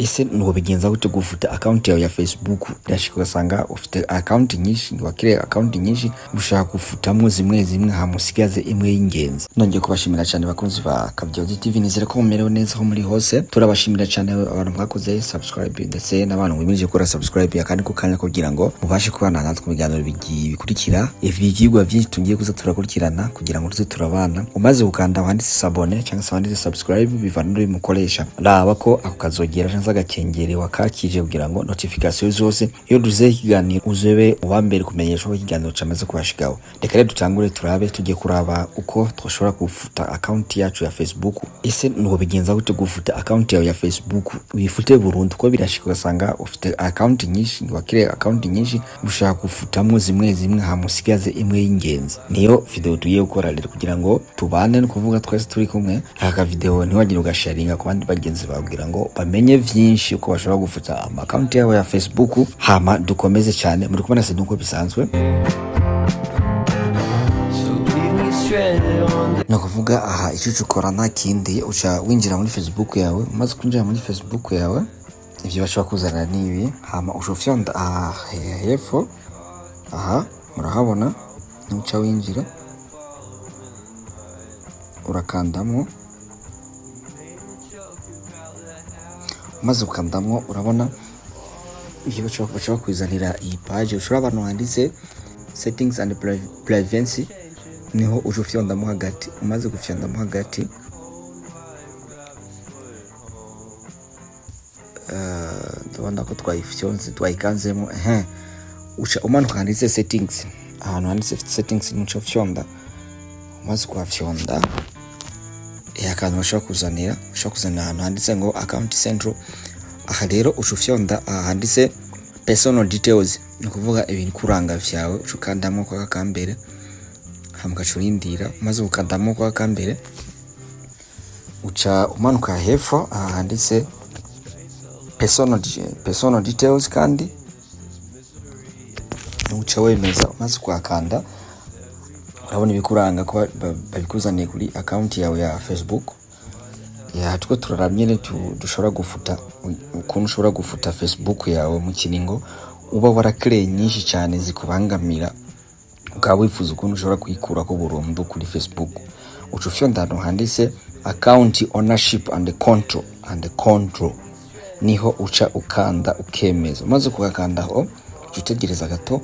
Ese nwobigenza gute gufuta account yawe ya Facebook? Birashika ugasanga ufite account nyinshi, wakiriye account nyinshi, ushaka gufutamwo zimwe zimwe hama usigaze imwe y'ingenzi. Nongeye kubashimira cyane, bakunzi ba Kabyozi TV. Nizere ko mumerewe neza aho muri hose. Turabashimira cyane abantu mwakoze subscribe, ndetse n'abantu mwimirije gukora subscribe akandi ko kanya, kugira ngo mubashe kubana natwe mu biganiro bigiye bikurikira, ibyigwa byinshi tugiye kuza turakurikirana kugira ngo tuze turabana. Umaze gukanda wanditse s'abonner cyangwa se wanditse subscribe, bivana n'ururimi mukoresha, raba ko ako kazogera cyangwa se agakengeri wakakije, kugira ngo notification zose iyo duze ikiganiro uzebe uwa mbere kumenyeshwa ko ikiganiro camaze kubashikaho. Reka rero dutangure turabe, tujye kuraba uko twashobora gufuta account yacu ya Facebook. Ese nwobigenza gute gufuta account yawe ya Facebook, uyifute burundu? Ko birashika ugasanga ufite account nyinshi, wakiriye account nyinshi, ushaka gufutamwo zimwe zimwe hama usigaze imwe y'ingenzi. Niyo video tugiye gukora rero kugira ngo tubane, no kuvuga twese turi kumwe. Aka video ntiwagire ugasharinga ku bandi bagenzi bawe kugira ngo bamenye vyinshi uko bashobora gufuta ama account yabo ya Facebook. Hama dukomeze cyane. Muri kubona se nuko bisanzwe. So leave me stranded on the Ni ukuvuga aha icyo ukora nta kindi, uca winjira muri Facebook yawe. Umaze kwinjira muri Facebook yawe, ivyo bashobora kuzanira nibi. Hama uca ufyonda aha hepfo, aha murahabona, niuca winjira urakandamo. Umaze gukandamo, urabona ivyo bashobora kuzanira iyi page. Ushobora abantu handitse "settings and privacy", niho uca ufyondamo hagati. Umaze gufyondamo hagati, ndabona ko twayifyonze, twayikanzemo. Ehe, uca umanuka handitse "settings". Ahantu handitse "settings" nico ufyonda. Umaze kuhafyonda, akantu bashobora kuzanira ahantu handitse ngo "account central". Aha rero uca ufyonda aha handitse "personal details", ni ukuvuga ibintu kuranga vyawe. Uca ukandamwo kwa kambere, hama ugaca urindira. Umaze gukandamwo kwa kambere, uca umanuka hepfo aha handitse "personal details", kandi uca wemeza. Umaze kuhakanda, urabona ibikuranga ko babikuzaniye kuri account yawe ya Facebook. Ya two turaramye nyene dushobora gufuta, ukuntu ushobora gufuta Facebook yawe mu kiringo uba warakereye nyinshi cyane zikubangamira, ukaba wifuza ukuntu ushobora kuyikurako burundu kuri Facebook. Uca ufyonda ahantu handitse "account ownership and control", niho uca ukanda ukemeza. Umaze kugakandaho, uca utegereza gato.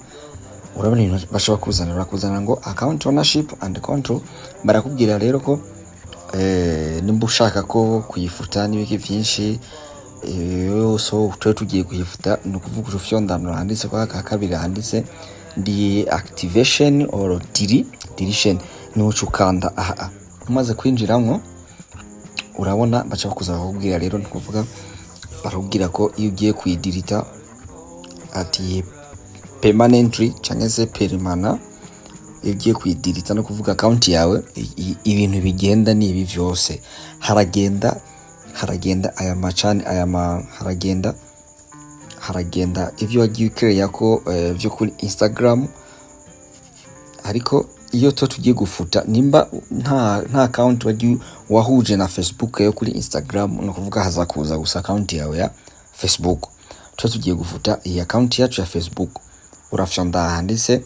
Urabona ibintu bashobora kuzana, barakuzana ngo "account ownership and control". Barakubwira rero ko nimba ushaka ko kuyifuta n'ibiki vyinshi, so twe tugiye kuyifuta. Ni ukuvuga uca ufyonda ahantu handitse kwa aka kabiri handitse "deactivation or deletion", niho uca ukanda. Aha umaze kwinjiramwo, urabona baca bakuza bakakubwira rero, ni ukuvuga barakubwira ko iyo ugiye kuyidirita ati permanently canke se permanent, iyo ugiye kuyidirita, no kuvuga account yawe, ibintu bigenda ni ibi vyose. Haragenda aya macani, aya ma haragenda ivyo wagiye ukereya ko vyo kuri Instagram. Ariko iyo to tugiye gufuta, nimba nta account wagiye wahuje na Facebook yo kuri Instagram, ni ukuvuga haza kuza gusa account yawe ya Facebook. Tuba tugiye gufuta iyi account yacu ya Facebook. Urafyonda handitse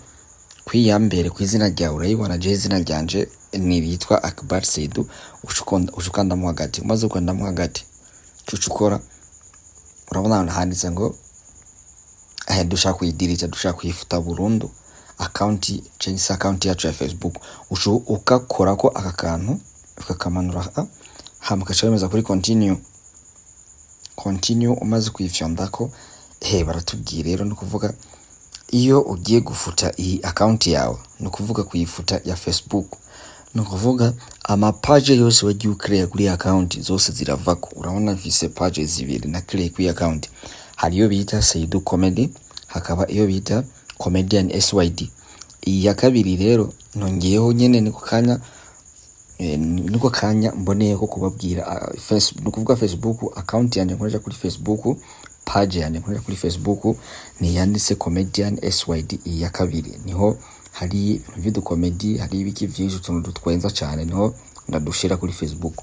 kw'iya mbere ku izina ryawe. Urayibona, je izina ryanje ni ryitwa Akbar Seidu. Uca ukandamo hagati. Umaze gukandamo hagati, ico uca ukora, urabona ahantu handitse ngo dushaka kuyidirita, dushaka kuyifuta burundu account cyangwa se account yacu ya Facebook. Uca ugakorako aka kantu, ukakamanura aha, hama ugaca wemeza kuri "continue". Continue umaze kuyifyondako, he baratubwiye rero, ni ukuvuga iyo ugiye gufuta iyi account yawe, ni ukuvuga kuyifuta ya Facebook, ni ukuvuga amapaje yose wagiye ucreya kuri account zose ziravako. Urabona mfise page zibiri na créé kuri account. Hari iyo bita Seidu Comedy, hakaba iyo bita Comedian SYD. Iyi ya kabiri rero nongeyeho nyene niko kanya, niko kanya mboneye ko kubabwira. Facebook, ni ukuvuga Facebook account yanjye nkoresha kuri Facebook, page yanjye nkoresha kuri Facebook ni yanditse Comedian SYD. Iyi ya kabiri niho hari ibintu vy'udukomedi, hari ibiki vyinshi, utuntu dutwenza cyane, niho ndadushira kuri Facebook.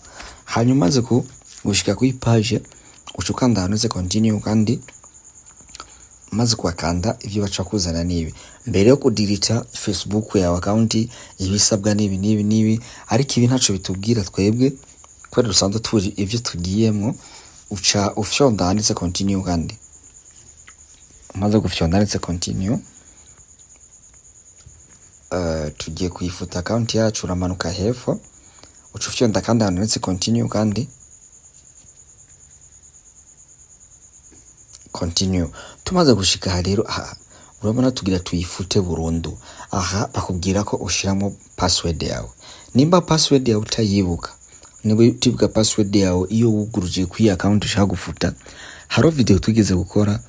Hanyuma maze ku gushika kuri page Uca ukanda ahantu handitse continue. Kandi umaze kuhakanda, ivyo baca kuzana nibi: mbere yo kudirita Facebook yawe account, ibisabwa nibi nibi nibi. Ariko ibi ntaco bitubwira twebwe kubera dusanzwe tuzi ivyo tugiyemwo. Uca ufyonda ahanditse continue. Kandi umaze gufyonda ahanditse continue, tugiye kuyifuta account yacu. Uramanuka hepfo, uca ufyonda kandi ahantu handitse continue, kandi continue. Tumaze gushika aha rero, aha urabona tugira tuyifute burundu. Aha bakubwira ko ushiramo password yawe. Nimba password yawe utayibuka, niba utibuka password yawe iyo wuguruje kuri account ushaka gufuta, haro video twigeze gukora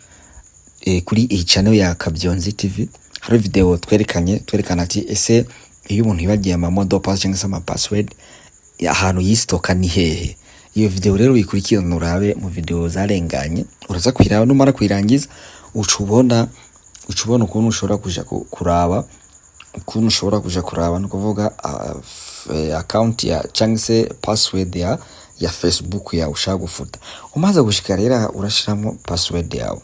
kuri iyi channel ya Kabyonzi TV. Hari video twerekanye, twerekana ati ese iyo umuntu yibagiye ama mot de passe cyangwa se ama password, ahantu yistoka ni hehe? Iyo video rero uyikurikirana, urabe mu video zarenganye, uraza kuyiraba. Numara kuyirangiza, uca ubona ukuntu ushobora kuja kuraba, ukuntu ushobora kuja kuraba, ni ukuvuga account ya cyangwa se password ya Facebook yawe ushaka gufuta. Umaze gushika rero aha, urashiramo password yawe.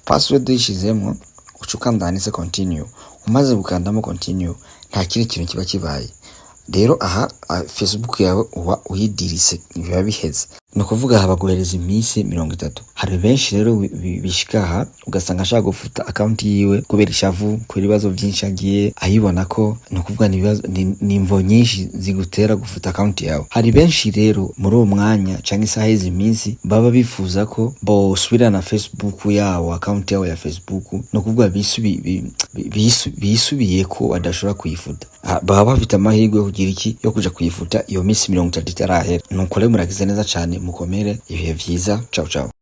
Password uyishizemo, uca ukanda handitse continue. Umaze gukandamo continue, nta kindi kintu kiba kibaye. Rero aha Facebook yawe uba uyidirise, biba biheze. Ni ukuvuga aha baguhereza iminsi 30. Hari benshi rero bishika aha, ugasanga ashaka gufuta account yiwe kubera ishavu, kubera ibibazo byinshi agiye ayibona ko, ni ukuvuga ni ibibazo, ni imvo nyinshi zigutera gufuta account yawe. Hari benshi rero muri uwo mwanya cyangwa isaha y'izi minsi baba bifuza ko bosubirana Facebook yabo, account yabo ya Facebook, ni ukuvuga bisubiye ko badashobora kuyifuta. Baba bafite amahirwe yo kugira iki, yo kuja kuyifuta iyo minsi 30 itarahera. Nuko rero muragize neza cyane, mukomere, ibihe vyiza, ciao ciao.